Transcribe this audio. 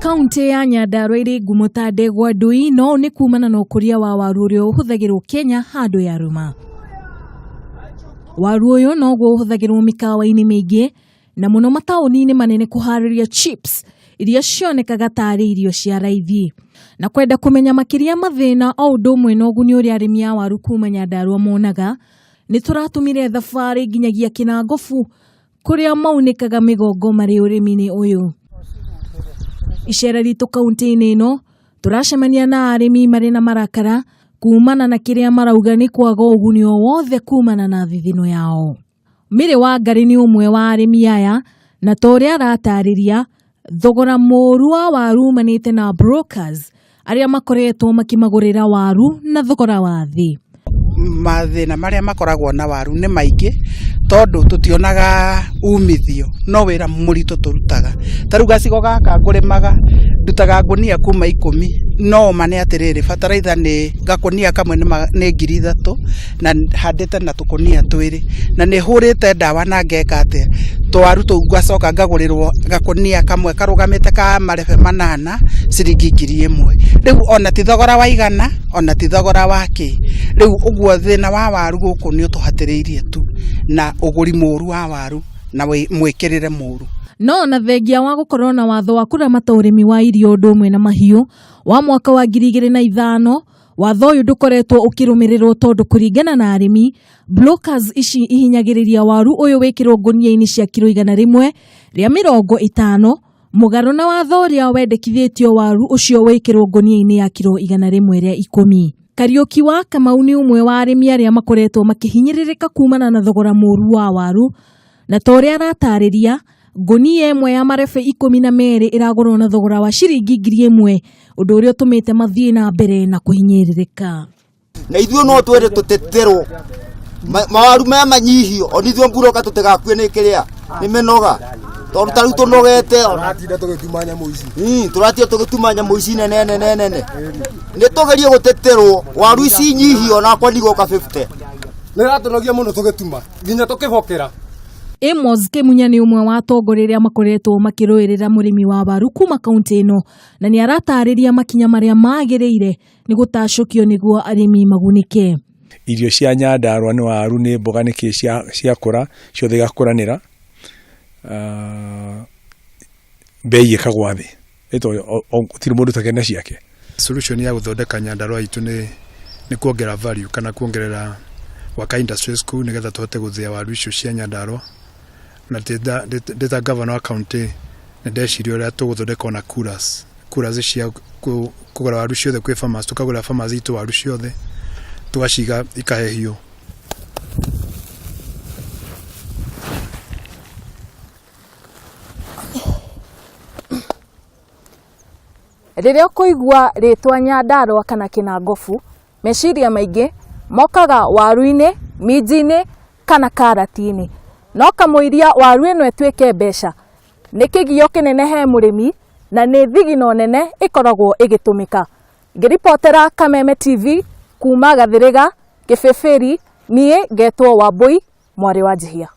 Kaunti ya Nyandarua ĩrĩ ngumo ta ndegwa ndui no nĩ kumana na ũkũria wa waru ũrĩa ũhũthagĩrwo Kenya handũ ya rũma. Waru ũyũ noguo ũhũthagĩrwo mĩkawa-inĩ mĩingĩ na mũno mataũni-inĩ manene kũharĩria chips iria cionekaga tarĩ irio cia raithi. Na kwenda kũmenya makĩria mathĩna o ũndũ ũmwe na ũguni ũrĩa arĩmi a waru kuma Nyandarua monaga, nĩ tũratũmire thabarĩ nginyagia Kĩnangobu kũrĩa maunĩkaga mĩgongo marĩ ũrĩmi-inĩ ũyũ. Icera ritũ kaunti-inĩ ĩno tũracemania na arĩmi marĩ na marakara kumana na kĩrĩa marauga nĩ kwaga ũguni o wothe kumana na thithino yao. Mary Wangari nĩ ũmwe wa arĩmi aya na ta ũrĩa aratarĩria thogora mũru wa waru umanĩte na brokers arĩa makoretwo makĩmagũrĩra waru na thogora wa thĩ. Mathĩna marĩa makoragwo na waru nĩ maingĩ tondũ tũtionaga umithio no wĩra mũritũ tũrutaga. Ta rĩu gacigo gaka ngũrĩmaga ndutaga ngũnia kuma 10 no ma nĩ atĩrĩrĩ bataraitha nĩ gakũnia kamwe nĩ 3000 na handĩte na tũkũnia twĩrĩ na nĩ hũrĩte ndawa na ngeka atĩa twaru tũu ngacoka ngagũrĩrwo gakũnia kamwe karũgamĩte ka marebe 8 ciringi 1000. Rĩu ona ti thogora wa igana ona ti thogora wa kĩ. Rĩu ũguo thĩna wa waru gũkũ nĩ ũtũhatĩrĩirie tu na ũgũri mũru wa waru na mwĩkĩrĩre mũru. No ona thengia wa gũkorwo na watho wa kũramata ũrĩmi wa irio ũndũ ũmwe na mahiũ wa mwaka wa 2005, watho ũyũ ndũkoretwo ũkĩrũmĩrĩrwo tondũ kũringana na arĩmi, brokers ici ihinyagĩrĩria waru ũyũ wĩkĩrwo ngũnia-inĩ cia kiro 150 mũgarũ na watho ũrĩa wendekithĩtio waru ũcio wĩkĩrwo ngũnia-inĩ ya kiro 110. Kariũki wa Kamau nĩ ũmwe wa arĩmi arĩa makoretwo makĩhinyĩrĩrĩka kumana na thogora mũru wa waru, na ta ũrĩa aratarĩria, ngũnia ĩmwe ya marebe 12 ĩragũrwo na thogora wa ciringi 1000, ũndũ ũrĩa ũtũmĩte mathiĩ na mbere na kũhinyĩrĩrĩka. Na ithuĩ no twende tũteterwo mawaru maya manyihio, ona ithuĩ mburoka tũtigakue nĩ kĩrĩa nĩ mĩnoga, tondũ ta rĩu tũnogete, tũratinda tũgĩtuma nyamũ ici. Tũratinda tũgĩtuma nyamũ ici nene nene nene. Nĩ tũgerie gũteterwo waru ici nyihio, onakwa ndigoka 50. Nĩ ĩratũnogia mũno tũgĩtuma nginya tũkĩbokera. Amos Kĩmunya nĩ ũmwe wa atongoria arĩa makoretwo makĩrũĩrĩra mũrĩmi wa waru kuma kaunti ĩno, na nĩ aratarĩria makinya marĩa magĩrĩire nĩ gũtacũkio nĩguo arĩmi magunĩke. Irio cia Nyandarua nĩ waru, nĩ mboga, nĩ kĩ ciakũra ciothe igakũranĩra, bei ĩkagwa thĩ, gũtirĩ mũndũ ũtagĩa na ciake. Solution ya gũthondeka Nyandarua itũ nĩ kuongerera value kana kuongerera gwaka industries kũu nĩgetha tũhote gũthĩa waru icio cia Nyandarua. Na ndĩ ta governor wa county nĩ ndeciria ũrĩa tũgũthondeka ona coolers, coolers cia kũgũra waru ciothe kwĩ farmers, tũkagũrĩra farmers itũ waru ciothe tũgaciga ikahehio. Rĩrĩa ũkũigua rĩtwa Nyandarua kana Kĩnangobu, meciria maingĩ mokaga waru-inĩ, minji-inĩ kana karati-inĩ. No kamũiria waru ĩno ĩtuĩke mbeca, nĩ kĩgio kĩnene he mũrĩmi na nĩ thigino nene ĩkoragwo ĩgĩtũmĩka. Ngĩribotera Kameme TV kuma Gathĩrĩga, Kĩbĩbĩri, niĩ ngetwo Wambũi mwarĩ wa Njihia.